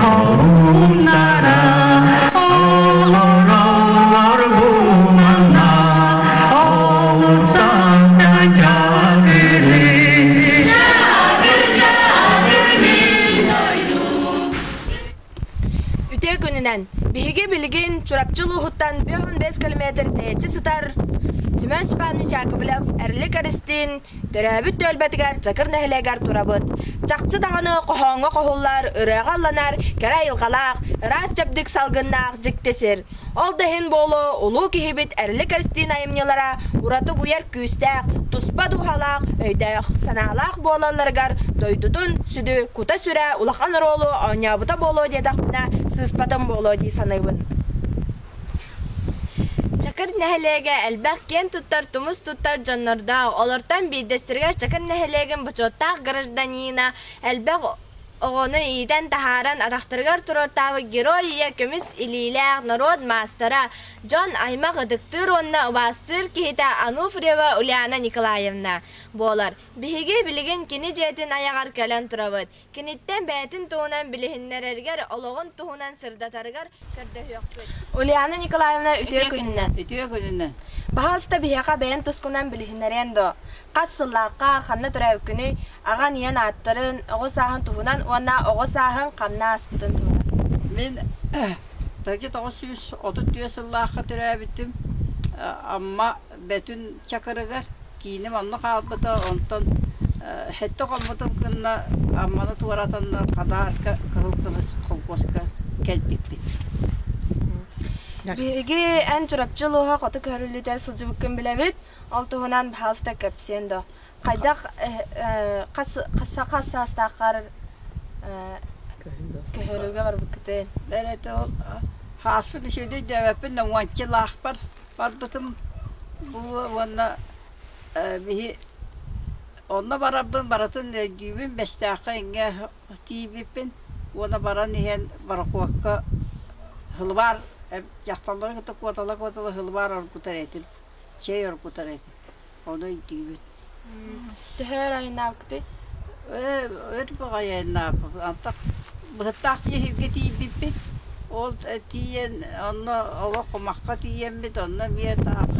Хоһууннара олороллор бу манна олус Чакыры Чакыр, мин дойдум. Үтүө күнүнэн! Биһиги билигин Чурапчы улууһуттан 55 километр тэйиччи сытар Семен Степанович Яковлев Эрилик Эристиин төрөөбүт түөлбэтигэр Чакыр нэһилиэгэр турабыт. Чахчы даҕаны хоһооҥҥо хоһуллар, ырыаҕа ылланар кэрэ айылҕалаах, ыраас чэбдик салгыннаах дьикти сир. Ол да иһин буолуо, улуу киһибит Эрилик Эристиин айымньылара ураты угуйар күүстээх, туспа дууһалаах, өйдөөх, санаалаах буолалларыгар дойдутун сүдү кута-сүрэ улахан оруолу оонньообута буолуо диэтэхпинэ, сыыспатым буолуо дии саныыбын. Чакыр нэһилиэгэ элбэх киэн туттар тумус туттар дьоннордоох, олортон биирдэстэригэр Чакыр нэһилиэгин бочуоттаах гражданина, элбэх оҕону иитэн таһааран атахтарыгар туруортаабыт Герой Ийэ көмүс илиилээх норуот маастара, дьон аймах ытыктыыр уонна убаастыыр киһитэ Ануфриева Ульяна Николаевна буолар. Биһиги билигин кини дьиэтин айаҕар кэлэн турабыт. Киниттэн бэйэтин туһунан билиһиннэрэригэр, олоҕун туһунан сырдатарыгар көрдөһүөхпүт. Ульяна Николаевна, үтүө күнүнэн! Үтүө күнүнэн! Баһаалыста биһиэхэ бэйэн тускунан билиһиннэриэн дуо? Хас сыллаахха, ханна төрөөбүккүнүй, аҕан ийэн ааттарын, оҕо сааһын туһунан уонна оҕо сааһын ханна ааспытын туһунан. Мин 1934 сыллаахха төрөөбүтүм. Амма Бөтүн Чакырыгар кииним онно хаалбыта, онтон сэттэ хоммутум гынна Амманы туоратаннар Хадаарка Кыһыл Кылыс холкуоска кэлбиппит. Биһиги эн Чурапчы улууһа хоту көһөрүллүүтэ сылдьыбыккын билэбит. Ол туһунан баһаалыста кэпсиэн дуо? Хайдах хас хас саастааххар көһөрүүгэ барбыккытый? Бэрэтэ ол хааспыт үчүгэйдик өйдөөбөппүн да уончалаахпар барбытым бу уонна биһи онно барарбын барытын өйдүүбүн Бэстээххэ иҥҥэ тиийбиппин уонна баран иһэн борокуокка сылыбаар дьахталлары кытта куотала-куотала сылыбаар оргутар этим чэй оргутар этим ону өйдүүбүн. Төһө өр айаннаабыккытый? Ээ, өр баҕайы айаннаабыппыт. Антах быһыттаах дьиэ тиийбиппит. Ол тиийэн онно олох кумахха тиийэммит, онно эмиэ таах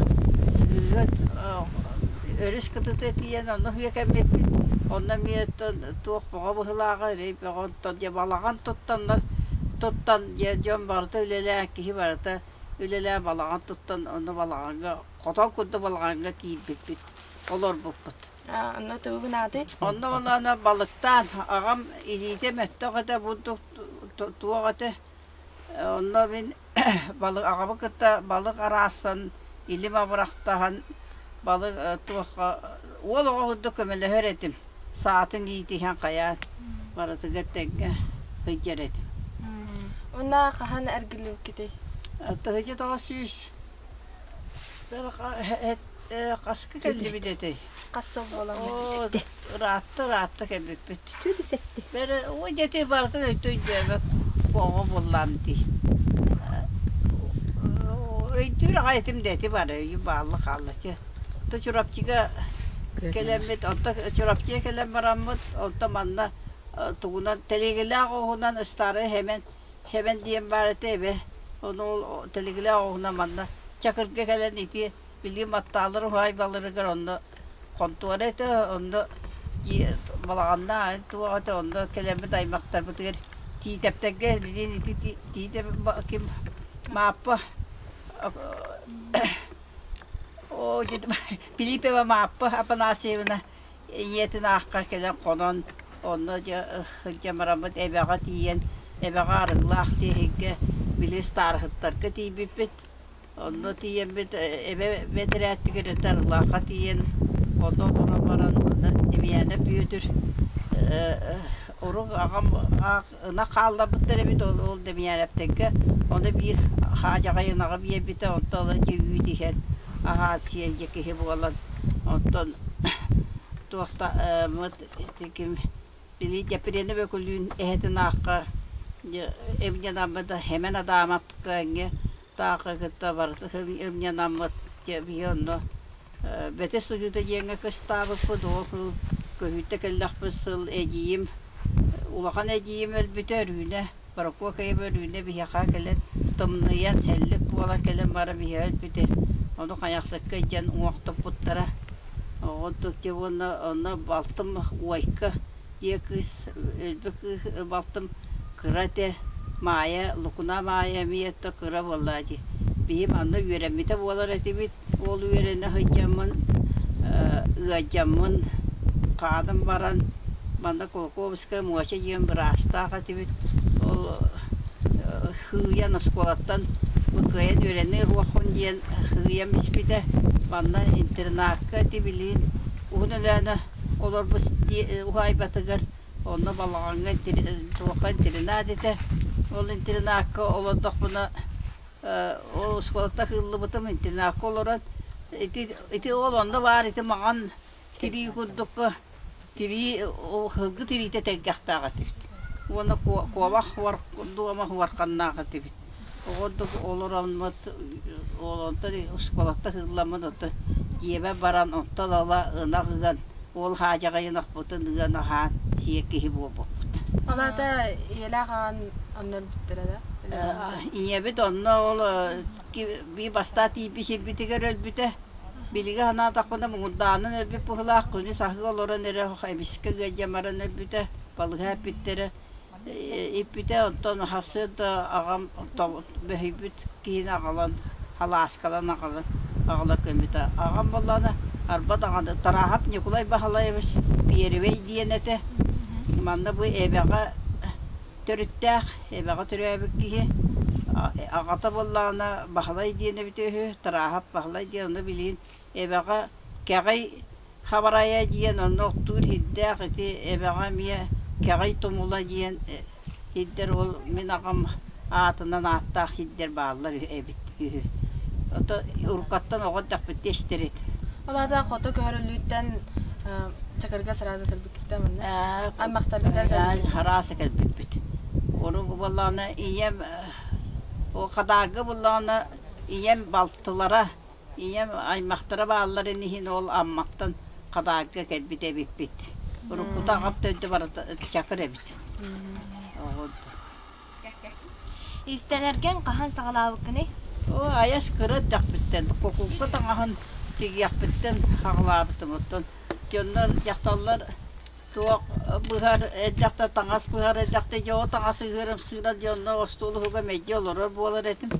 сыһыат өрүс кытыта тиийэн онно үөкэммиппит. Онно эмиэ туох бөҕө быһыылааҕа, эрэй бөҕө онтон дьэ балаҕан туттаннар туттан дьэ дьон барыта үлэлээн, киһи барыта үлэлээн балаҕан туттан онно балаҕаҥҥа хотон курдук балаҕаҥҥа киирбиппит, олорбуппут. Онно тугу гынаатый? Онно буоллаҕына балыктаан, аҕам илиитэ мөлтөх этэ, бурдук туох этэ. Онно мин балык аҕабын кытта балык араассан, илим абырахтаһан, балык туохха уол оҕо курдук көмөлөһөр этим. Саатын иитиһэн хайаан барытыгар тэҥҥэ сылдьар этим. Уонна хаһан эргиллибиккитий? 1900 Хаска кэллибит этэй? Хас сыл буолан Ыраатта, ыраатта кэлбиппит. Бэрэ ой дьэ барытын өйтө өйдөөбөт оҕо буоллаам дии. Өйдүүр аҕай этим да эти бары өйү баалла хаалла чэ. То Чурапчыга кэлэммит, онто Чурапчыга кэлэн бараммыт, онто манна тугунан тэлиэгэлээх оҕуһунан ыстаары хэмэн Хэбэн диэн баар этэ эбэ. Ону ол тэлигилээх оҕуһунан манна Чакырга кэлэн ити били Маттаалар уһаайбаларыгар онно хонтуора этэ, онно балаҕаннаах туох этэ, онно кэлэммит аймахтарбытыгар Тиитэптэргэ билигин ити Тиитэп ким Мааппа оо Филиппова Мааппа Афанасьевна Ийэтин аахха кэлэн хонон, онно дьэ сылдьан бараммыт эбэҕэ тиийэн, эбэҕэ арыгылаах тиэһигэ били ыстаарыһыттарга тиийбиппит. Онно тиийэммит эбэ бэдэрээттигэр этэ Арыгылаахха тиийэн, онно олорон баран Демьянов Бүөтүр урук аҕам аах ынах хаалларбыттар эбит ол, ол Демьяновтарга ону биир хаадьаҕай ынаҕы биэрбитэ, онтон ыла дьэ үүт иһэн аһаан сиэн дьэ киһи буолан онтон туох да ким били Дьэппириэнэп Өкүлүүн эһэтин аахха ымньанаммыт Хэмэн Адаамапка эҥҥэ таахха кытта барыта ымньанаммыт дьэ биһи онно Бөтө сыһыыта диэҥҥэ кыстаабыппыт, ол сыл көһүүтэ кэллэхпит сыл эдьиийим Улахан эдьиийим өлбүтэ Өрүүнэ, Борокуокайым Өрүүнэ биһиэхэ кэлэн тымныйан, сэллик буолан кэлэн баран биһиэхэ өлбүтэ. Ону Хайахсыкка илдьэн уҥуох туппуттара. Оҕо уонна онно балтым Уойка диэн кыыс өлбүт кыыс балтым кыра этэ. Маайа, Лукуна Маайа эмиэ өттө кыра буоллаа дии. Биһи манна үөрэммитэ буолар этибит. Ол үөрэнэ сылдьаммын ыалдьаммын хааным баран манна Кулаковская Муоча диэн быраастаах этибит. Ол сыыйан оскуолаттан кыайан үөрэнии уоххун диэн сыыйан испитэ. Манна интернакка ити билигин Уһун Өлөөнө олорбут уһаайбатыгар онно балаҕаҥҥа туохха интернат этэ. Ол интернакка олордохпуна ол оскуолаттан ыыллыбытым интернакка олорон ити ити ол онно баар ити маҥан тирии курдукка тирии сылгы тириитэ тэлгэхтээх этибит уонна куобах дуома хуарханнаах этибит оҕордук олороммут ол онтон оскуолаттан ыылламмыт онтон дьиэбэр баран онтон ыла ынах ыан ол хаадьаҕай ынахпытын ыан аһаан сиэ киһи буолбуппут. Ол аата ийэлээх аҕан онно өлбүттэрэ да? Ийэбит онно ол бии бастаан тиийбит сирбитигэр өлбүтэ. Билиги санаатахпына муҥурдаанын өлбүт быһыылаах күнүс аһыы олорон эрэ эмискэ ыалдьан баран өлбүтэ, балыыһа эппиттэрэ. Иппитэ онтон сарсыарда аҕам бөһүйбүт киһини аҕалан халааскалан аҕалан аҕала көммүтэ. Аҕам буоллаҕына арба даҕаны Тарааһап Ньукулай Баһылайабыс Пиэрибэй диэн этэ. Манна бу эбэҕэ төрүттээх, эбэҕэ төрөөбүт киһи. Аҕата буоллаҕына Баһылай диэн эбитэ үһү, Тарааһап Баһылай диэн ону билигин эбэҕэ Кэҕэй Хабарайа диэн онно оттуур сирдээх ити эбэҕэ эмиэ Кэҕэй Тумула диэн сирдэр ол мин аҕам аатынан ааттаах сирдэр бааллар эбит үһү. Ото уруккаттан оҕо эрдэхпиттэн истэр этим. Ол аата хоту көһөрүллүүттэн Чакырга сразу кэлбиккиттэн манна аймахтаргытыгар кэлбиккит? Харааса кэлбиппит. Ону буоллаҕына ийэм ол Хадаарга буоллаҕына ийэм балтылара Ийэм аймахтара баалларын иһин ол Амматтан Хадаарга кэлбит эбиппит. Уруккута аҕам төрдө барыта Чакыр эбит. Иистэнэргин хаһан саҕалаабыккыный? Оо, айас кыра эрдэхпиттэн, кокуукка таҥаһын тигиэхпиттэн саҕалаабытым. Оттон дьоннор, дьахталлар туох быһар эрдэхтэ таҥас быһар эрдэхтэ дьэ ол таҥас ыһыырым сыырар дьонно остуол уһуга мэлдьи олорор буолар этим.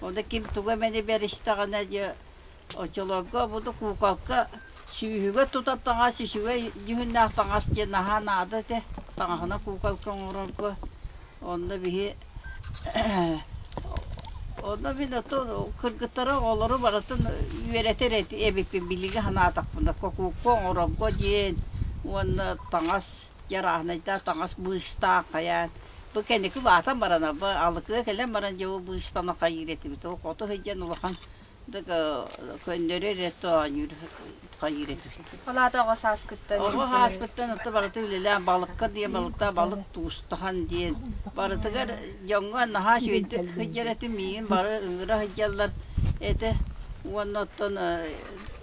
Онно ким тугу эмэни бэристэҕинэ дьэ оччолорго буду куукалка сүүһүгэр тутар таҥас үчүгэй дьүһүннээх таҥас диэн наһаа наада этэ. Таҥаһынан куукалка оҥорорго онно биһи онно мин ото кыргыттары оҕолору барытын үөрэтэр эбиппин билиги санаатахпына кокуукка оҥорорго диэн уонна таҥас дьарааһынайдаах таҥас быыстаах хайаан Бу кэнники улаатан баран, бу алыкыга кэлэн баран дьэ бу быыстана хайыыр этибит. Ол хоту сылдьан улахан да көннөрү эрэ оонньуур хайыыр этибит. Ол аата оҕо сааскыттан Оҕо сааспыттан ото барыта үлэлээн балыкка диэн балыкта балык туустахан диэн барытыгар дьоҥҥо наһаа үчүгэйдик сылдьар этим миигин бары ыҥыра сылдьаллар этэ уонна оттон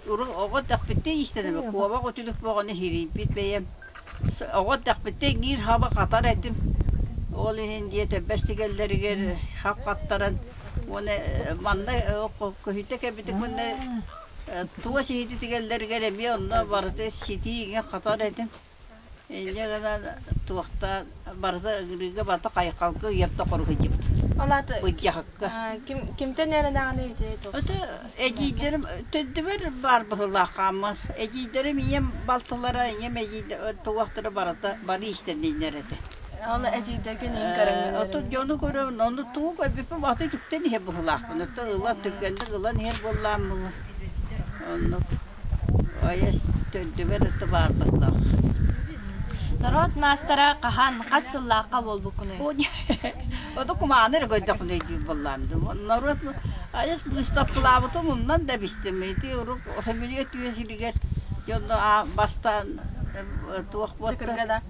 урут оҕо эрдэхпиттэн иистэнэбин куобах үтүлүк бөҕөнү хирийбит бэйэм Оҕо эрдэхпиттэн иҥиир хаба хатар этим. Ол иһин дьиэ төрбөс тигэллэригэр хап хаттаран уонна манна көһүтэ кэлбитим уонна туос иһити тигэллэригэр эмиэ онно барыта ситии иҥэ хатар этим. Инньэ гынан туохтаан барыта ыҥырыыга барыта хайҕалга уйапта хоруһуйдубут. Ол аата Былдьаһыкка. ким кимтэн үөрэнэҕиний ити Ото эдьиийдэрим төрдүбэр баар быһыылаах хааммат. Эдьиийдэрим ийэм балтылара, ийэм эдьиийдэ туохтара барыта бары иистэнниннэр этэ. Ол эдьиийдэргин иин көрөҥҥүн Ото дьону көрөбүн, ону тугу көрбүппүн аты үтүктэн иһэр быһыылаахпын. Оттон ылан түргэнник ылан иһэр буоллааммын. Оннук айас төрдүбэр ото баар быһыылаах. Норуот маастара хаһан, хас сыллаахха буолбуккунуй? Ото кумааны эрэ көрдөхпүнэ өйдүүр буоллаам дуу. Норуот айас быыстапкалаабытым умнан да бистим. Ити урук сөмөлүөт үөс сиригэр дьонно бастаан туох буолта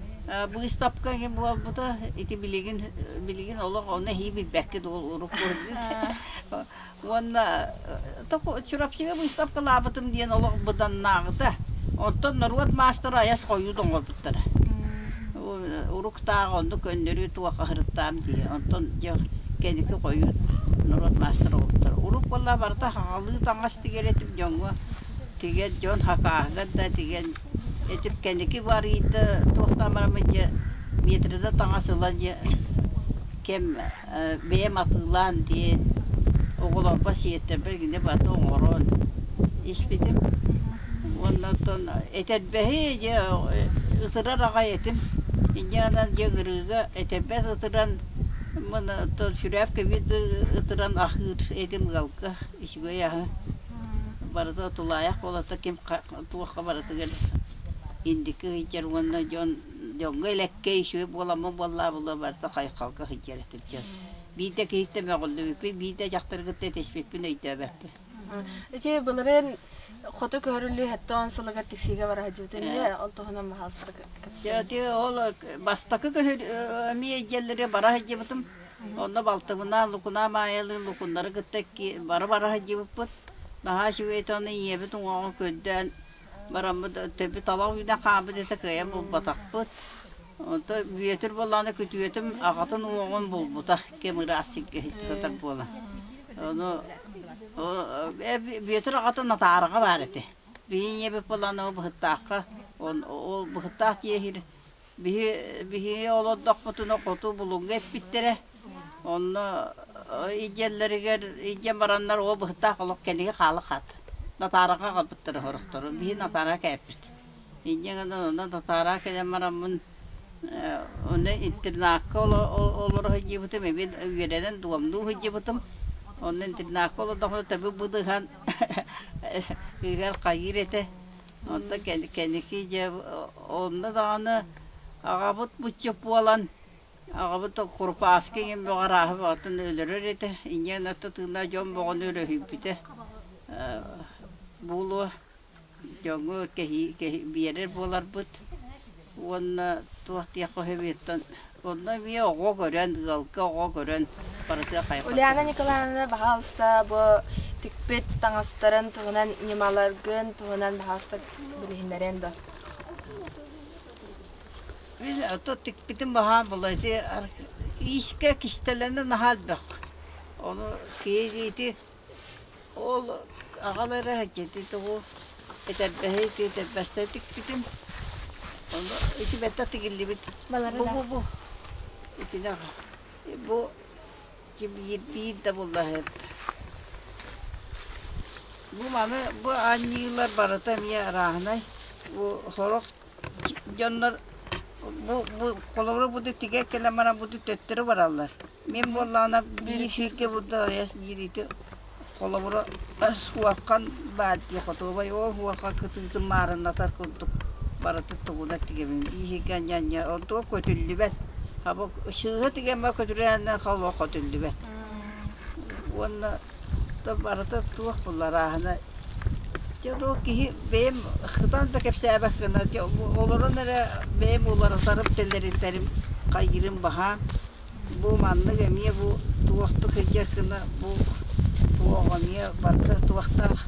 быыстапка буолбута. Ити билигин билигин олох ону эһии билбэккит урук Уонна Чурапчыга быыстапкалаабытым диэн олох быданнааҕыта. Оттон норуот маастара айас хойуу оҥорбуттара. Уруктаах оннук көннөрүү туох аһырыттаам дии. Онтон дьэ кэнники хойут норуот маастара оҕуттар. Урук буолла барыта хаҕалыы таҥас тигэр этим дьоҥҥо тигэн дьон хакааһыгар да тигэн этип кэнники барыйда туохтаан бараммын дьэ метрда таҥас ылан дьэ кэм бэйэм атыылаан диэн оҕолорбор сиэттэрбэр гинэ барыта оҥорон испитим. Уонна оттон этэрбэһи дьэ ытырар аҕай этим. Инньэ гынан дьэ ыҥырыыга этэрбэс ытыран мын оттон сүрээп кэбиир ытыран аһыыр этим ыалга үчүгэй аһы. Барыта тулаайах буолата ким туохха барытыгар индики сылдьар уонна дьон дьоҥҥо элэккэй үчүгэй буоламмын буоллаа буолуо барыта хайҕалга сылдьар этим дьон. Биирдэ киһиттэн мөҕүллүбүппүн, биирдэ дьахтары кытта этиспиппин өйдөөбөппүн. Ити былырыын хоту көһөрүллүү 70 сылыгар тиксиигэ бара сылдьыбытын ээ, ол туһунан баһаалыста Дьэ, ити ол бастакы көһөр эмиэ дьиэлэри бара сылдьыбытым. Онно балтыбынаан Лукунаа Маайалыын Лукуннары кытта бары бара сылдьыбыппыт. Наһаа үчүгэй этэ, ону ийэбит уҥуоҕун көрдөөн бараммыт төбө талах үүнэн хаалбыт этэ кыайан булбатахпыт. Онтон Бүөтүр буоллаҕына күтүөтүм аҕатын уҥуоҕун булбута кэм ыраас сиргэ сытар буолан. Ону Бүөтүр аҕата Натаараҕа баар этэ. Биһи ийэбит буоллаҕына ол Быһыттаахха ол Быһыттаах дьиэ биһи биһи олордохпутуна хоту Булуҥҥа эппиттэрэ. Онно илдьэллэригэр илдьэн бараннар ол Быһыттаах олох кэлиги хаала хаат. Натаараҕа аҕалбыттара сорохтору. Биһи Натаараҕа кээппит. Инньэ гынан онно Натаараҕа кэлэн бараммын онно интернакка олоро сылдьыбытым, эбиэн үөрэнэн дуомнуу сылдьыбытым. Онно интернакка олордохпуна төбө быдыһан ыгар хайыыр этэ. Онтон кэнники дьэ онно даҕаны аҕабыт буччук буолан аҕабыт курупааскы иҥин бөҕө арааһы бөҕөтүн өлөрөр этэ. Инньэ гынан тыына дьон бөҕөнү өрөһүйбүтэ буолуо. Дьоҥҥо кэһии биэрэр буоларбыт уонна туох диэххэ сөбүттэн онно эмиэ оҕо көрөн, ыалга оҕо көрөн барытыгар хайҕатар. Ульяна Николаевна, баһаалыста, бу тикпит таҥастарын туһунан ньымаларгын туһунан баһаалыста билиһиннэриэн дуо? Мин ото тикпитим баһаам буолла ити иискэ кистэлэнэ наһаа элбэх. Ону киһи ити Ол аҕалара дьэти тоҕу этэрбэһи ити этэрбэстэн тикпитим. Ону ити бэтэ тигиллибит. Балары Бу да. бу бу итини бу биир биир да буллаһыт. Бу маны бу анньыылар барыта эмиэ арааһынай. Бу сорох дьоннор бу бу холобура бу тигэ кэлэн баран бу төттөрү бараллар. Мин буоллаҕына биир сиргэ бурда биир ити холобура суоххан баар дии хотуобай ол уорха кытыытын маарыннатар курдук барыта тугуна тигэбин бииһигэ анньа онтуга көтүллүбэт хаба сыыһа тигэммэ көтүрээннэ холо көтүллүбэт уонна барыта туох булларааһына дьэ ол киһи бэйэм хытан да кэпсээбэт гына олорон эрэ бэйэм уларытарым тэлэритэрим хайыырым баһаам Бу маннык эмиэ бу туохтук сылдьар гына бу туох эмиэ барыта туохтаах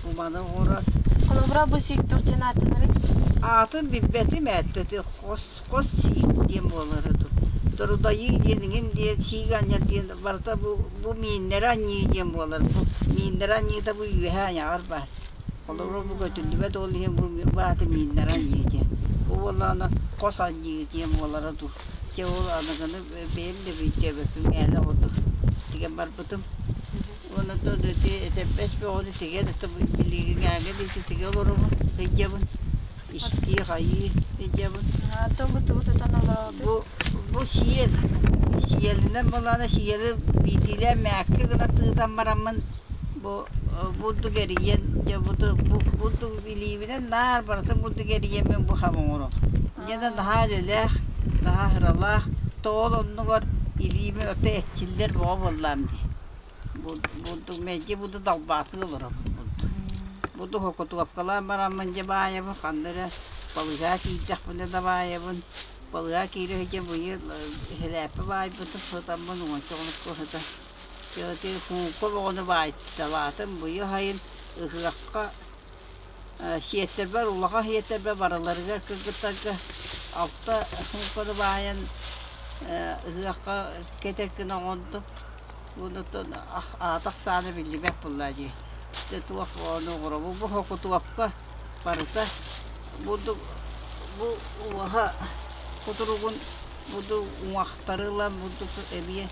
бу маны оҥорор. Холобура бу сиик туох диэн ааттанарый? Аатын билбэтим эттэ хос хос сиик диэн буолара тут. Дорудайыы диэн иҥин диэн сиик анньар диэн барыта бу бу мииннэри анньыы диэн буолар. Бу мииннэри анньыыта бу үөһэ айаҕар баар. Холобура бу көтүллүбэт ол иһин бу ааты мииннэри анньыы диэн. Бу буоллаҕына хос анньыы диэн буолара дуу. Дьэ ол аныгыны бэйэм да өйдөөбөппүн мээнэ курдук тигэн барбытым. Уонна то ити этэрбэс бөҕөнү тигэн это билигиҥээҥҥэ диэки тигэ олоробун, сылдьабын. Истии хайыы сылдьабын. То бу тугу тутан олороҕутуй? Бу бу сиэл. Сиэлинэн буоллаҕына сиэли биирдиилээн мээккэ гына тыытан бараммын бу бурдук эрийэн дьэ бу бурдук илиибинэн наар барытын бурдук эрийэммин бу хам оҥоробун. Дьэ да наһаа үлэлээх, наһаа сыралаах, тоол оннугар илиими ото эрчиллэр бөҕө буоллаам дии. Бурдук мэлдьи буду далбаатыы олоробун бурдук. Буду хокутуопкалаан бараммын дьэ баайабын, ханна эрэ балыыһаҕа киирдэхпинэ да баайабын. Балыыһаҕа киирэ сылдьан быйыл сэлээппэ баайбытым, сытаммын уонча хонукка сыта. Дьэ ити куукка бөҕөнү баайталаатым, быйыл сайын ыһыахха Сиэттэрбэр, улахан сиэттэрбэр барыларыгар кыргыттарга Алта суумканы баайан ыһыахха кэтэр гына оҥордум. Онтон аата ахсаана биллибэт буолла дии. Дьэ туох ону оҥоробун бу хокутуопка барыта бурдук бу уоһа кутуругун бурдук уҥахтары ылан бурдук эбиэ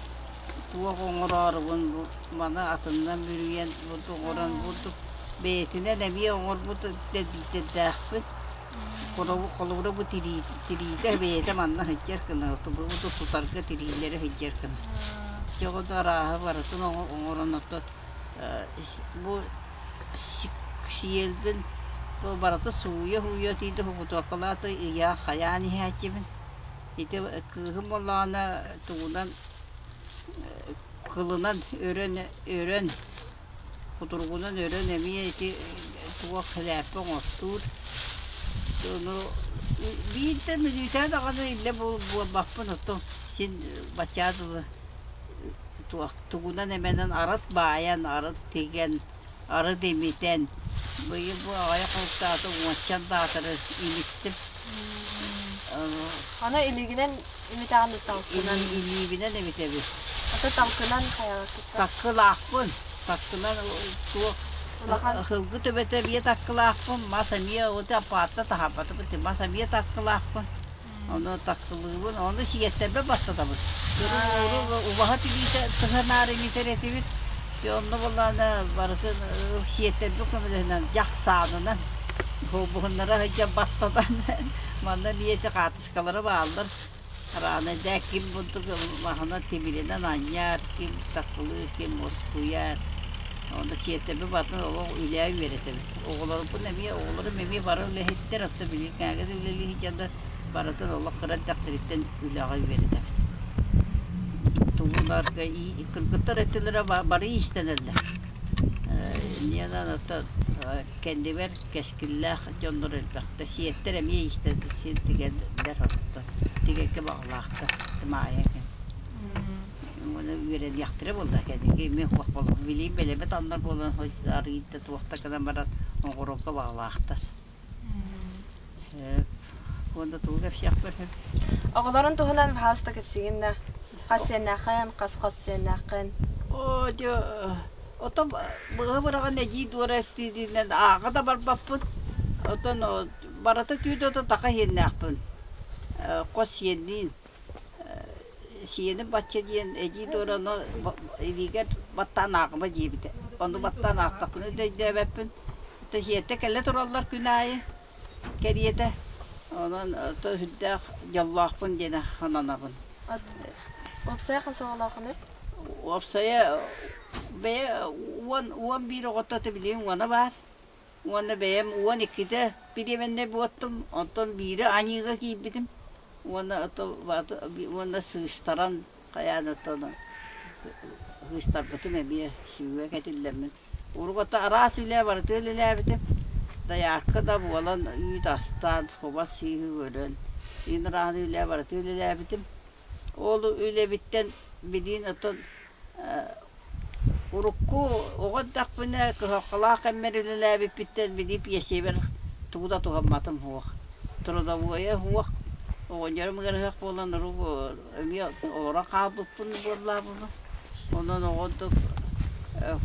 туох оҥороорубун бу маны атынынан бүрүйэн бурдук оҥорон бурдук бэйэтинэн эмиэ оҥорбут дэбиитэрдээхпин. Холобура бу тириитэ бэйэтэ манна сылдьар гына, бу тутарга тириилэри сылдьар гына. Дьэ оҕо арааһы барытын оҥорон ото бу сиэлбин бу барыта сууйа-сууйа тиийдэ хокутуоккалаата ыйаах хайаан иһээччибин. Ити кыыһым буоллаҕына тугунан кылынан өрөн өрөн Кутуругунан өрөн эмиэ ити туох сэлээппэ оҥортуур. Ону биирдэ мүнүүтэ даҕаны иллэ буолбаппын, оттон син баччаа дылы туох тугунан эмэнэн арыт баайан, арыт тигэн, арыт имитэн, быйыл бу аҕыйах хонуктаата уончан даатары имиттим. Аны илиигинэн имитэҕин талкынан? Илиибинэн имитэбин. Аты талкынан хайаларгыттан? Таккылаахпын. Таккынан туох сылгы төбөтө эмиэ таккылаахпын, мас эмиэ вот аппаатта таһаарбатыбыт, мас эмиэ таккылаахпын. Ону таккылыыбын, ону сиэттэрбэ баттатабын. Көрүҥ убаһа тигиитэ тыһынаары имитэр этибит. Онно буоллаҕына барытын сиэттэрбит көмөлөһүнэн дьахсаанынан холбоһуннара сылдьан баттатан манна эмиэ ити хаартыскалара бааллар. Араана даа ким бурдук маһынан тимиринэн анньар, ким такылыыр, ким мускуйар. Онно сиэттэрбит батын олох үлээ үөрэтэбит. Оҕолорбун эмиэ, оҕолорум эмиэ бары үлэһиттэр, оттон билигин кээгэ да үлэлии сылдьаллар, барытын олох кыра эрдэхтэриттэн үлэҕэ үөрэтэбит. Тугуларга кыргыттар өттүлэрэ бары иистэнэллэр. Инньэ оттон кэннибэр кэскиллээх дьоннор элбэхтэ. Сиэттэр эмиэ иистэн тигэллэр оттон тигэргэ баҕалаахтар Маайа Уонна үөрэниэхтэрэ буолла кэнники эмиэ суох буолла. Билигин бэлэмэ таннар буолан арыйда туох да гынан баран оҥорорго баҕалаахтар. Уонна тугу кэпсиэхпэр сөп? Оҕолорун туһунан баһаалыста кэпсигин да. Хас сиэннээххин, хас хос сиэннээххин? Оо, дьэ, оттон быһа быраҕан эдьиий Дуора дииринэн ааҕа да барбаппын. Оттон барыта түүт ото таха иһиэннээхпин. Хос сиэнниин. Сиэним бачча диэн эдьиий Дуора ону илиигэр баттаан ааҕыма диэбитэ. Ону баттаан аахтахпына да өйдөөбөппүн. Сиэтэ кэлэ тураллар күн аайы. кэриэтэ. Онон сүрдээх дьоллоохпун диэн сананабын. Уопсайа хас оҕолооххунуй? Уопсайа бэйэ 11 оҕото билигин уона баар. Уонна бэйэм 12-тэ бириэмэннэй буоттум, онтон биири аньыыга киирбитим. Уонна уонна сыыстаран хайаан оттон сыыстарбытым эмиэ сүүгэ кэтиллэммин. Уруккута араас үлэ барыта үлэлээбитим. Дайаарка да буолан үүт астаан, куба сыыһы көрөн, иин арааны үлэ барыта үлэлээбитим. Ол үлэбиттэн билигин оттон урукку оҕо эрдэхпинэ кыһалҕалаах кэммэр үлэлээбиппиттэн билии пьесэбэр тугу да туһамматым суох. Трудовойа суох, оҕонньорум ыарыһах буолан урук эмиэ олоро хаалбыппын буоллаабыппын. Онон оҕо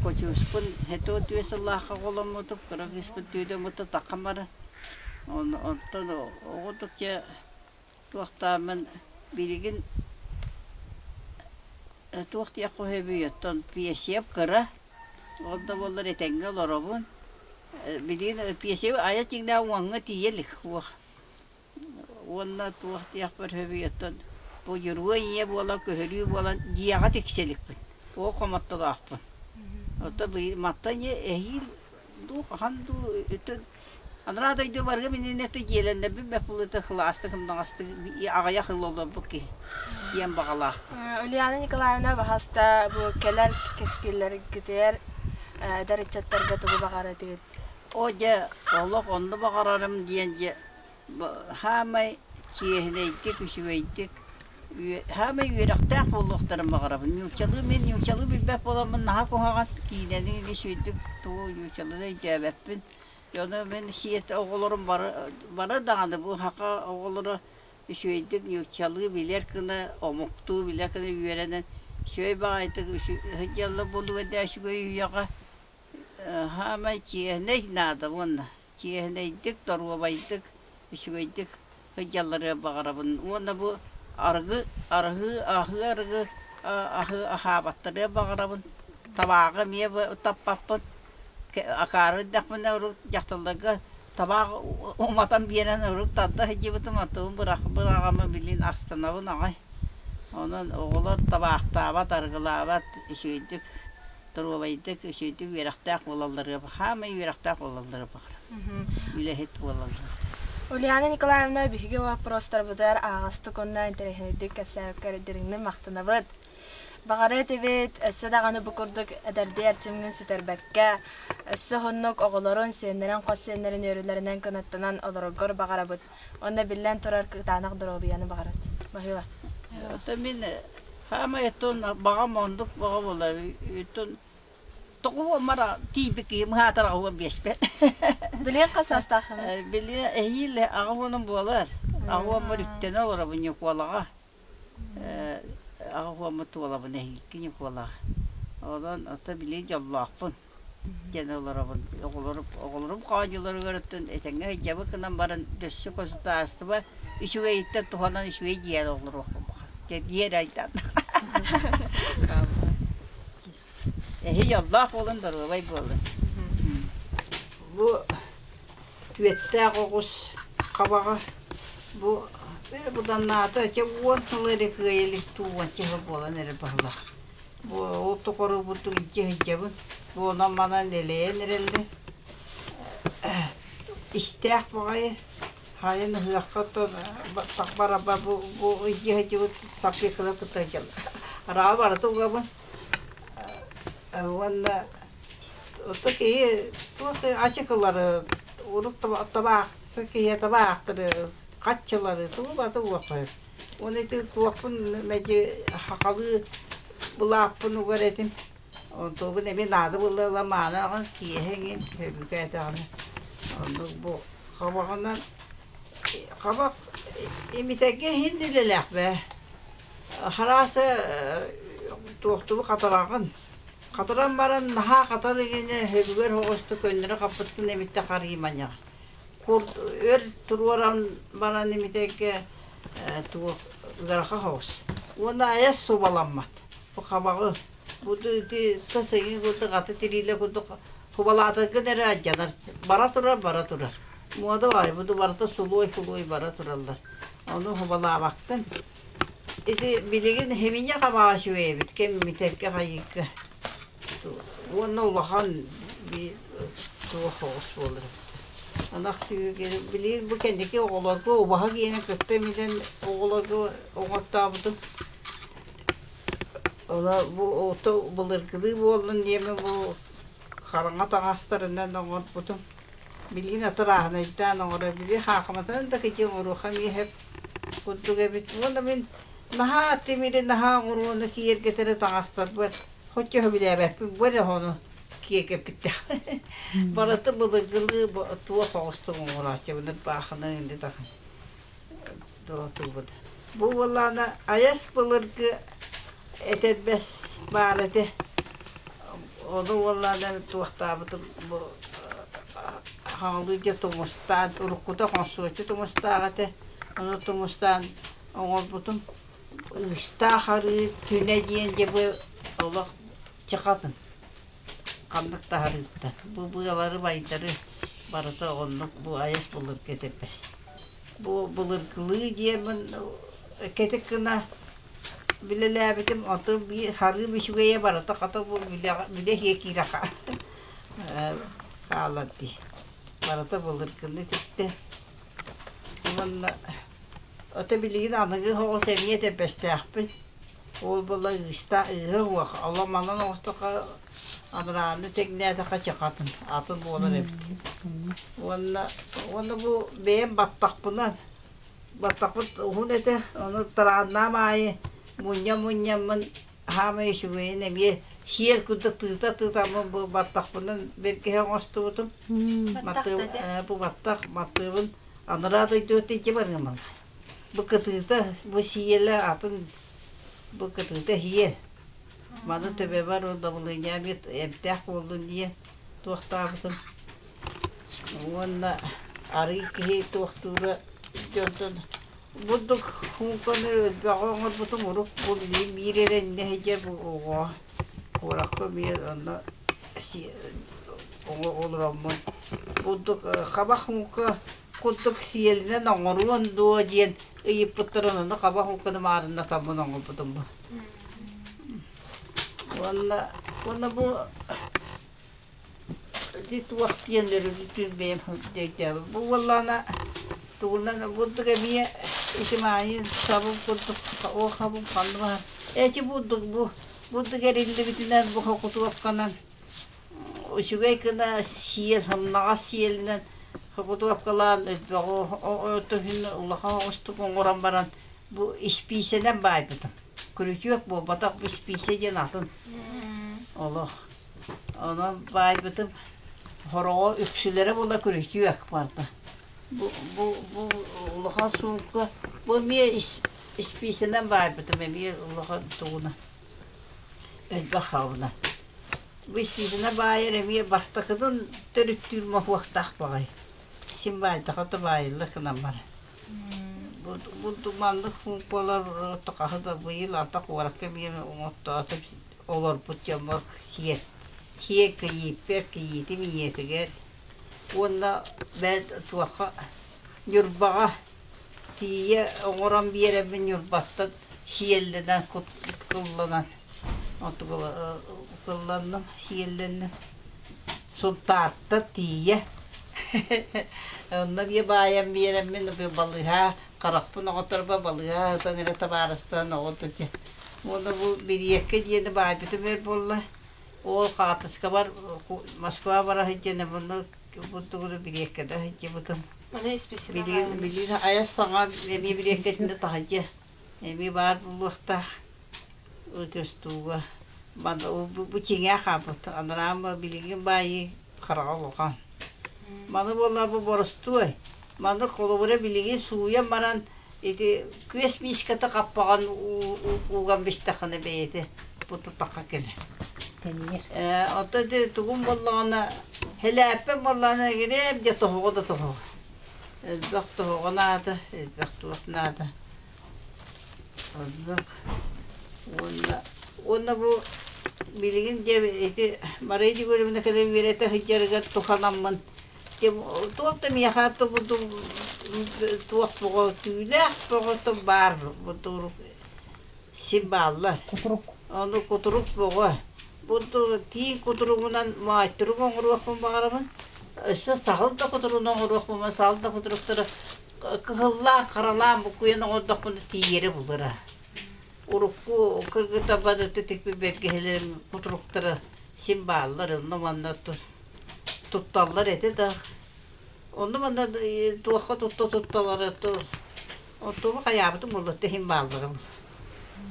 Кочуспун 72 сыллаахха оҕоломмутум, кыра кыыспын түүтүммүтэ таххан баран. Онтон оҕо дьэ туохтааммын билигин туох диэххэ сөбүй оттон пьесиэм кыра, ол да буоллар этэҥҥэ олоробун. Билигин пьесиэм айа дьиҥнээх уоҥҥа тиийэ илик уох. Уонна туох диэхпэр сөбүй оттон бу дьоруой ийэ буолан, көһөрүү буолан дьиэҕэ тиксэ иликпин. Оо хомоттолоохпун. Оттон мантан ийэ эһиил дуу хаһан дуу өтөн анараа дойду барыам иннинэ дьиэлэннэрбин бэрт буолуо кылаастык ымнаҕастык аҕыйах ыл олорбут киһи диэн баҕалаах. Ульяна Николаевна баһаста бу кэлэр кэскиллэргитигэр эдэр ыччаттарга тугу баҕарар этигит? Оо дьэ олох онно баҕарарым диэн дьэ Хаамай чиэһинэйдик, үчүгэйдик, хаамай үөрэхтээх буолуохтарын баҕарабын. Нууччалыы мин нууччалыы билбэт буоламмын наһаа куһаҕан киинэни үчүгэйдик тугу нууччалыыны өйдөөбөппүн. Дьону мин сиэт оҕолорум бары, бары даҕаны бу саха оҕолоро Үчүгэйдик нууччалыы билэр гына, омуктуу билэр гына үөрэнэн үчүгэй баҕайытык сылдьаллар буолуо этэ үчүгэй үйэҕэ. Саамай чиэһинэй наада уонна чиэһинэйдик, доруобайдык, үчүгэйдик сылдьалларыгар баҕарабын. Уонна бу арыгы, арыгы, аһыы арыгы аһыы аһаабаттарыгар баҕарабын. Табааҕы эмиэ таппаппын. Акаары эрдэхпинэ урут дьахталларга табаах уматан биэрэн урут тарда сылдьыбытым, оттон быраҕаммын билигин астынабын аҕай. Онон оҕолор табаахтаабат, арыгылаабат, үчүгэйдик доруобайдык, үчүгэйдик үөрэхтээх буолалларыгар, саамай үөрэхтээх буолалларыгар баҕарабын. Үлэһит буолаллар. Ульяна Николаевна биһиги вопростарбытыгар аһаҕастык уонна интэриэһинэйдик кэпсээбиккэр дириҥник махтанабыт. Баҕара этибит, өссө даҕаны бу курдук эдэрдии эрчимҥин сүтэрбэккэ, өссө уһуннук оҕолорун, сиэннэрин, хос сиэннэрин үөрүүлэринэн кынаттанан олороргор баҕарабыт. Уонна биллэн турар кытаанах доруобуйаны баҕарабыт. Баһыыба. Оттон мин Хаамай оттон баҕам оннук баҕа буолар. Оттон тоҕо мара тиийбит киһи мыһаатар аҕа биэспэт. Билиэн хас саастааххын? Билиэн эһиил аҕа уонун буолар. Аҕа уоммар үктэнэ олоробун Ньукуолаҕа. Аҕа уоммут туолабын эһиилки Ньукуолаҕа. Онон ото билигин дьоллоохпун диэн олоробун. Оҕолорум оҕолорум хоонньуларыгар оттон этэҥҥэ сылдьабыт гынан баран өссө государство үчүгэйиттэн туһанан үчүгэй дьиэҕэ олоруохпун баҕарабын. Дьэ дьиэ айдан. Эһи дьоллоох буолун, доруобай буолун. Бу түөттээх оҕус хабаҕа бу быданнаата чэ 10 сыл эрэ кыайа илик туу уонча сыл буолан эрэр баһылаах. Бу ол тухары бурдук илдьэ сылдьабын. Бу онон-манан элэйэн эрэллэр. Истээх баҕайы хайын ыһыахха оттон бараба бу бу илдьэ сылдьыбыт саппыкылар кытта сылдьаллар. Арааҕа барыта угабын. Уонна оттон киһи туох ачыкылары урут табаах киһи табаахтары хаччылары тугу барыта уоххайар. Уонна ити туохпун мэлдьи хахалыы былааппын угар этим. Онтубун эмиэ наада буолла мааны аҕын киэһэ эҥин өбүгээтэҕинэ. Оннук бу хабаҕынан хабах имитэргэ иһин үлэлээх бээ. Харааса туохтубу хатараҕын. Хатаран баран наһаа хатар игинэ өбүгэр оҕусту көннөрү хаппыткын эмиттэ харыйманьаҕын. Курт өр туруоран баран имитэргэ туох ыарахан соҕус. Уонна айас субаламмат. Бу хабаҕы бу ити тас эҥин курдук аты тириилэ курдук хубалаатаргын эрэ алдьанар. Бара турар, бара турар. Муода баай, бу барыта сулуой-фулуой бара тураллар. Ону хубалаабаккын. Ити билигин химиня хабаҕа үчүгэй эбит, кэм имитэргэ хайыырга. Уонна улахан биир туох оҕус буолар эбит. Ынах сүөһү билигин бу кэнники оҕолорго убаһа гиэнэ кытта имитэн оҕолорго оҥортообутум. Ону бу ото былыргылыы буоллун диэммин бу хараҥа таҥастарынан оҥорбутум. Билигин атырааһынайдаан оҥорор били хаахыматынан да кичи оҥоруохха эмиэ сөп курдук эбит. Уонна мин наһаа тимири наһаа оҥоруону киэргэтэрэ таҥастарбар Хоть сөбүлээбэппин бу эрэ ону киэргэппиттээх. Барыта былыргылыы туох оҕустук оҥорооччубун ырбаахыны инде даҕаны тугут. Бу буоллаҕына айас былыргы этэрбэс баар этэ. Ону буоллаҕына туохтаабытым бу хаҥалыы дьэ тумустаан уруккута хоҥсуоччу тумустаах этэ. Ону тумустаан оҥорбутум. Ыыстаах арыы түнэ диэн дьэ бу олох чахатын ханнык да арыыттан бу быалары байдары барыта оннук бу айас былыргы этэрбэс. Бу былыргылыы диэммин кэтит гына билэлээбитим ото биир харыым үчүгэйэ барыта хата бу билэ иһиэ киирэ хаалар дии. Барыта былыргыны үтүктэ. Уонна Ото билигин аныгы оҕус эмиэ этэрбэстээхпин. Ол буола ыыста ыыһа уох. Олох манан оҥостоххо анарааны тэҥнээтэххэ чахатын атын буолар эбит. Уонна уонна бу бэйэм баттахпынан баттахпыт уһун этэ. Ону тарааннаам аайы мунньа-мунньаммын хаамай үчүгэйин эмиэ сиэр курдук тыыта-тыытаммын бу баттахпынан бэргэһэ оҥостубутум. Бу баттах матыыбын Анараа дойдуга тиийдэ барыам. Бу кытыыта, бу сиэлэ атын бу кытыыта иһиэ. Маны төбөбөр дабылыанньам эмтээх буоллун диye туохтаабытым. Уонна арыы киһи туохтуура дьонтон бурдук хуумканы элбэҕи оҥорбутум урук бу биир эрэ иннэ сылдьар бу оҕо куоракка эмиэ онно олороммун бурдук хабах муҥка курдук сиэлинэн оҥоруон дуо диэн ыйыппыттарын ону хабах муҥканы маарыннатаммын оҥорбутум бу. Уонна уонна бу ити туох диэн өрүтүн бэйэм диэктэбин. Бу буоллаҕына тугунан бурдук эмиэ ити маайын сабын курдук ол хабын ханна баар эти бурдук бу бурдук эриллибитинэн бу хокутуопканан үчүгэй гына сиэл сымнаҕас сиэлинэн хокутуопкалаан элбэҕи улахан оҕустук оҥорон баран бу испиисэнэн баайбытым. Күрүчүөк буолбатах бу испиисэ диэн атын олох. Онон баайбытым хороҕо үксүлэрэ була күрүчүөк барда. Бу, бу, бу улахан суукка бу эмиэ испиисэнэн баайбытым эмиэ улахан тугуна элбэх хаалына. Бу испиисэнэ баайар эмиэ бастакытын төрүттүүр моһуохтаах баҕайы. Син баайдаха да баайылла гынан баран. Бу маннык буолар хаһы да быйыл антах куоракка биир оҥоттоотум олорбут дьоммор сиэ сиэ кийииппэр кийиитим ийэтигэр уонна бэл туохха Ньурбаҕа тиийэ оҥорон биэрэммин Ньурбаттан сиэллэнэн кылланан кылланным сиэллэнним Сунтаартан тиийэ онно биэ баайан биэрэммин балыыһа харахпын оҕоторбо балыыһа ыытан эрэ табаарыстан оҕото уонна бу бириэккэ диэни баайбытым өр буолла ол хаартыскабар Москва бара сылдьан муну бурдугу бириэккэдэ сылдьыбытым Маны исписэнэ билигин билигин айас саҥа эмиэ бириэккэтинэ таһырдьа эмиэ баар буолуохтаах көстууга бу чиҥээ хаалбыт анараама билигин баайыы хараҕа улахан маны буолла бу боростуой маны холобура билигин сууйан баран ити күөс мииската хаппаҕын ууган бистэххинэ бэйэтэ бу тутахха кэлэр Тэнийэр. Оттон ити тугум буоллаҕына хэлээппин буоллаҕына гириэп дьэ тоһоҕо да тоһоҕо элбэх тоһоҕо наада элбэх туох наада оннук уонна уонна бу билигин дьэ ити Мария Егоровна кэлэн үөрэтэ сылдьарыгар туханаммын туох да миэхэ туох боҕо түүлээх боҕото баар син бааллар. Кутурук. Ону кутурук боҕо. Бу тииҥ кутуругунан моойторук оҥоруохпун баҕарабын. Өссө саһыл да кутуругун оҥоруохпун, саһыл да кутуруктара кыһыллаан, харалаан буккуйан оҥордохпуна тиийэрэ булара. Урукку кыргыттарбар тикпит бэргэһэлэрим кутуруктара син бааллар, онно манна тутталлар этэ да. Онно манна туохха тутта тутталлара Оттугу хайаабытым буолла иһин бааллара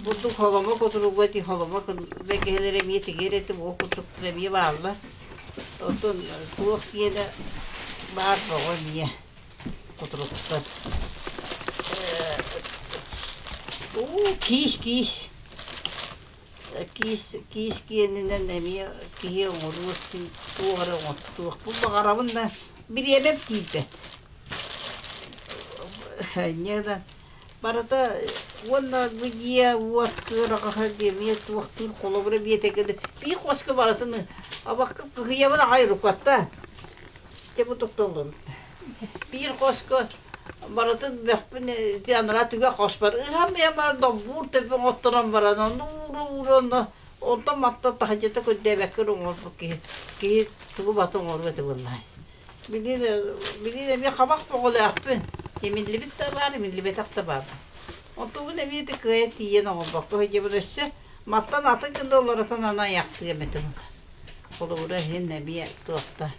Бурдук холомо кутуруга ити холомо бэргэһэлэр эмиэ тигэр этим ол курдуктар эмиэ бааллар. Оттон туох диэнэ баар боҕо эмиэ кутуруктар. Уу киис киис киис киис киэнинэн эмиэ киһи оҥоруо син туох эрэ оҥортуохпун баҕарабын да бириэмэм тиийбэт. Инньэ гынан барыта уонна бу дьиэ уот кыараҕаһа эмиэ туохтуур холобура биэтэкэ биир хоско барытын абакка кыһыйабын аҕай руката дьэ бу тохтоллун биир хоско барытын бөхпүн ити анараа түгэх хоспор ыһан бэйэм баран доббуур төбө оҥотторон баран онно уура уура онно онтон мантан таһырдьата көрдөөбөккө оҥорбут киһи киһи тугу бата оҥоруо этэ буоллаҕай Билигин билигин эмиэ хабах бөҕөлөөхпүн. Имиллибит да баар, имиллибэтэх да баар. Онтубун эмиэ да кыайан тиийэн оҥорбокко сылдьабын өссө мантан атын гына олоротон аны айахтыам этэ Холобура иһин эмиэ туохта.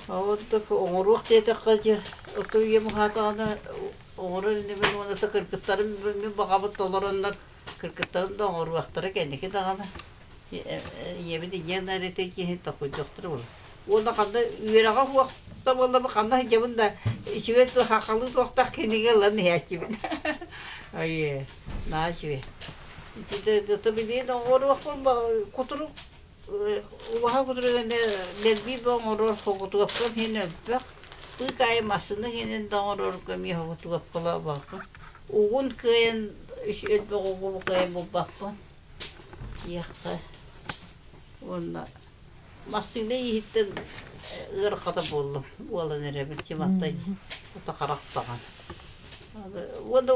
Онтук оҥоруох диэтэххэ дьэ, ото ийэм уһаатаҕына оҥорор инибин уонна кыргыттарым мин баҕабын толороннор кыргыттарым да оҥоруохтара кэнники даҕаны. Ийэбит ийэ нарыты киһи токуйдуохтара буолуо. Уонна ханна үөрэҕэ суох. Да буолла ханна сылдьабын да үчүгэй сахалыы туохтаах кинигэ ылан иһээччибин. Ой, наһаа үчүгэй. Ити билигин оҥоруохпун кутурук убаһа кутурук ини дэлби оҥорор хоҕутугаппын иһин өлбөх. Быыкаайы массыына иһинэн да оҥорорго эмиэ хоҕутугаппалаабаппын. Угун кыайан өлбөх угу кыайан булбаппын. Диэххэ уонна массыына иһиттэн ыарахата буоллум буолан эрэбин тиматтай ото харах даҕаны уонна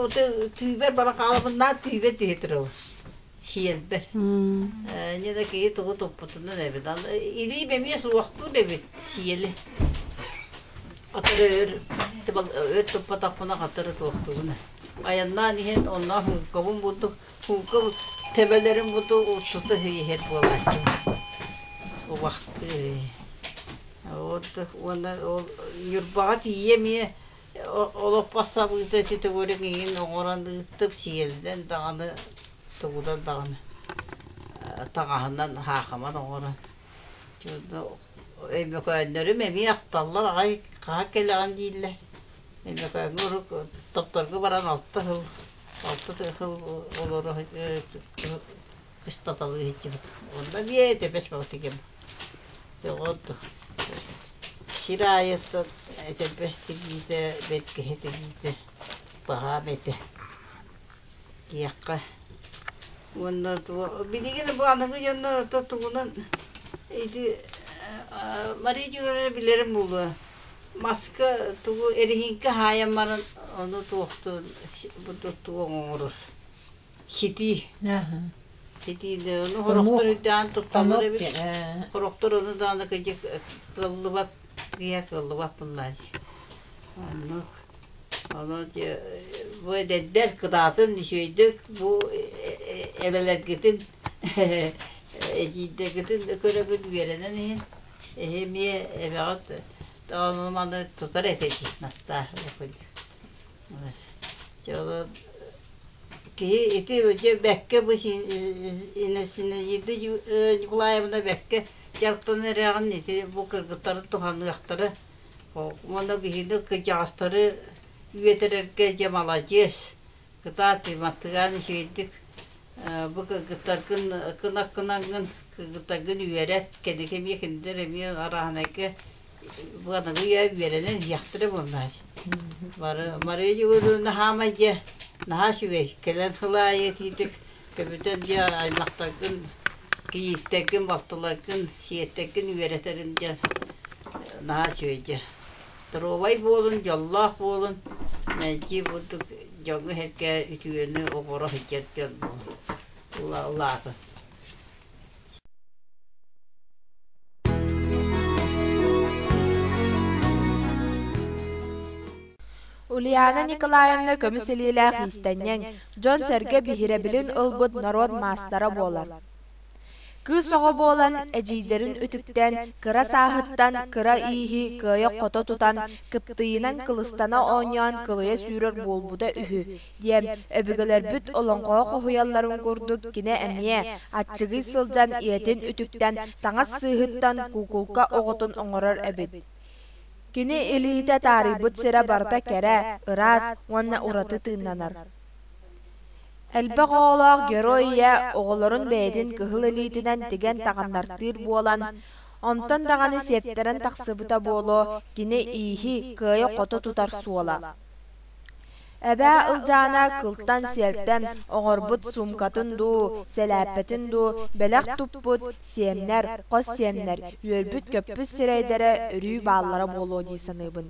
түүбэр бара хаалабын наар түүбэ түһэ турабын сиэлбэр не да киһи тугу туппутунан эбит илиим эмиэ суохтуур эбит сиэли хатыры өр өр туппатахпына хатыры туохтугун айаннаан иһэн онно хууккабын булдук Куукка төбөлөрүн буту тута иһэр буолааччы. Убахтыы. Уонна ол Ньурбаҕа тиийэ эмиэ олоппос сабыыта ити төгүрүк иҥин оҥорон ыыттым сиэлинэн даҕаны тугунан даҕаны таҥаһынан хаахаман оҥорон. Өймөкөөннөрүм эмиэ ахталлар аҕай хаһан кэлэҕин дииллэр. Өймөкөөҥҥө урут топторго баран 6 сыл Алта сыл олоро кыстаталыы сылдьыбыт. Онно эмиэ тэбэс баҕатыгым. Дьоҕордук. Сир аайыттан этэрбэс тигиитэ, бэргэһэ тигиитэ баһаам этэ диэххэ. Уонна билигин бу аныгы дьоннор тугунан ити Мария Дьөгүөровна билэрим буолуо. Маска тугу эриһиҥкэ хаайан баран ону туохтуун тугу оҥорор ситии ситии ону сорохтор үрдээн тутталлар эбит сорохтор ону даҕаны кыдьык кыаллыбат киһи кыаллыбат буоллааччы оннук ону бу эдэрдэр кытаатын үчүгэйдик бу эбэлэргитин эдьиийдэргитин көрөгүт үөрэнэн иһин эһи эмиэ эбэҕит Ону маны тутар этэ дии Настаа Дьэ киһи ити дьэ бэккэ бу Зинаида Николаевна бэккэ дьарыктанар эрэҕин ити бу кыргыттары туһаныахтара уонна биһиги кырдьаҕастары үөтэрэргэ дьэ маладьыас кытаат маттыгаан үчүгэйдик бу кыргыттаргын кынаккынаҥҥын кыргыттаргын үөрэт кэнники эмиэ кинилэр эмиэ арааһынайга быаныгы үйэ үөрэнэн иһиэхтэрэ буоллаҕай бары Мария Егоровна хаамай дьэ наһаа үчүгэй кэлэн сыл аайы итиитик көбүтэн дьэ аймахтаргын кийииттэргин балтыларгын сиэттэргин үөрэтэрин дьэ наһаа үчүгэй дьэ доруобай буолун дьоллоох буолун мэлдьи бурдук дьоҥҥо-сэргэ үтүөнү оҥоро сылдьар дьон буолун улаатын. Ульяна Николаевна көмүс илиилээх иистэнньэҥ, дьон-сэргэ биһирэбилин ылбыт норуот маастара буолар. Кыыс оҕо буолан, эдьиийдэрин үтүктэн, кыра сааһыттан кыра ииһи кыайа-хото тутан, кыптыйынан кылыстана оонньоон кылыйа сүүрэр буолбута үһү диэн, өбүгэлэрбит олоҥхоҕо хоһуйалларын курдук кини эмиэ, аччыгый сылдьан ийэтин үтүктэн, таҥас сыыһыттан куукулка оҕотун оҥорор эбит. Кини илиитэ таарыйбыт сирэ барыта кэрэ, ыраас уонна ураты тыыннанар. Элбэх оҕолоох Герой ийэ оҕолорун бэйэтин кыһыл илиитинэн тигэн таҕыннартыыр буолан, онтон даҕаны сиэптэрэн тахсыбыта буолуо кини ииһи кыайа-хото тутар суола. Эбээ Ылдьаана кылтан-сиэлтэн оҥорбут суумкатын дуу, сэлээппэтин дуу бэлэх туппут сиэннэр, хос сиэннэр үөрбүт-көппүт сирэйдэрэ өрүү бааллара буолуо дии саныыбын.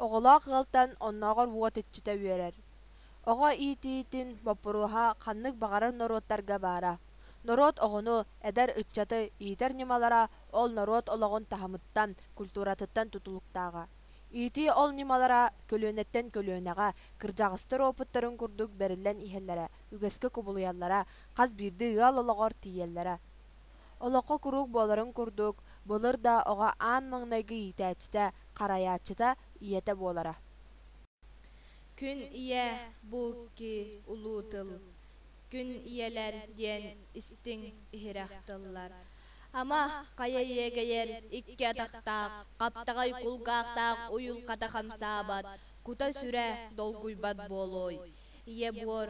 Оҕолоох ыалтан оннооҕор уот иччитэ үөрэр. Оҕо иитиитин боппуруоһа ханнык баҕарар норуоттарга баара. Норуот оҕону, эдэр ыччаты иитэр ньымалара ол норуот олоҕун таһымыттан, культуратыттан тутулуктааҕа. Иитии ол ньымалара көлүөнэттэн көлүөнэҕэ, кырдьаҕастар уопуттарын курдук бэриллэн иһэллэрэ, үгэскэ кубулуйаллара, хас биирдии ыал олоҕор тиийэллэрэ. Олоххо куруук буоларын курдук, былыр да оҕо аан маҥнайгы иитээччитэ, харайааччыта ийэтэ буолара. Күн ийэ бу икки улуу тыл, күн ийэлэр диэн истиҥ иһирэх тыллар. Ама хайа иэгэйэр икки атахтаах, хаптаҕай кулгаахтаах уйулҕата хамсаабат, кута-сүрэ долгуйбат буолуой? Ийэ буор,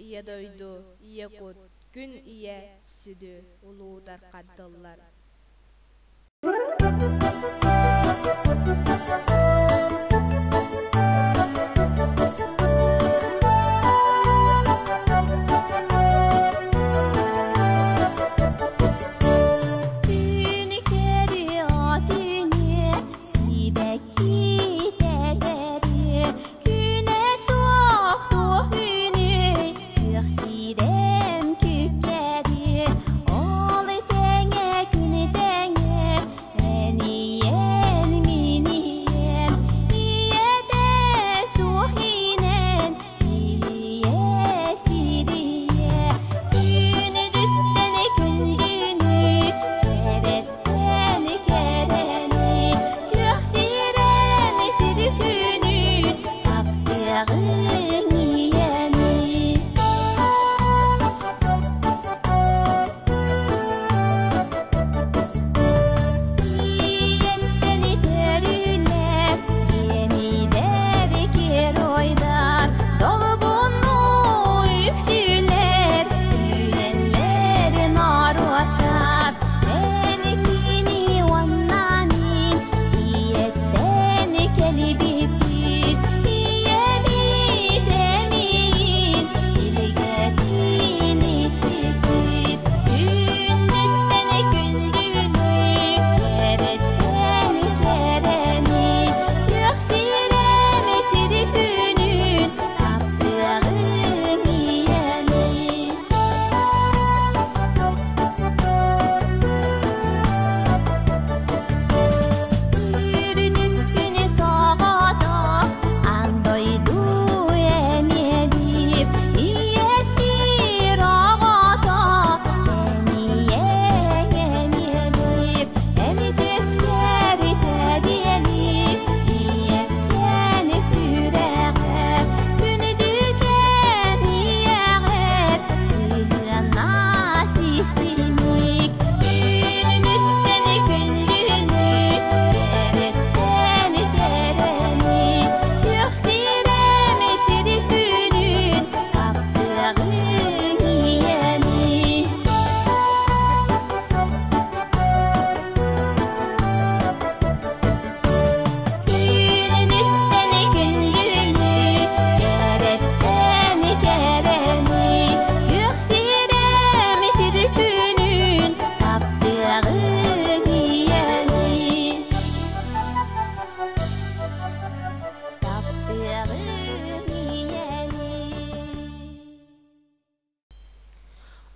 ийэ дойду, ийэ кут, күн ийэ сүдү улуу дархан тыллар.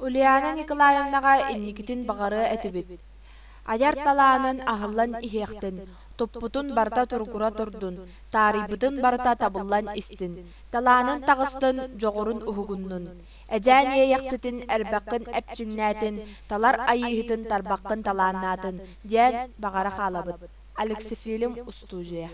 Ульяна Николаевнаҕа инникитин баҕарыа этибит: айар талаанын аһыллан иһиэхтин, туппутун барыта туругура турдун, таарыйбытын барыта табыллан истин, талаанын таҕыстын, дьоҕурун уһугуннун, Эдьээн Иэйэхситин эрбэххин эпчиҥнээтин, талар айыыһытын тарбаххын талааннаатын диэн баҕара хаалабыт. Алексифильм устуудьуйа.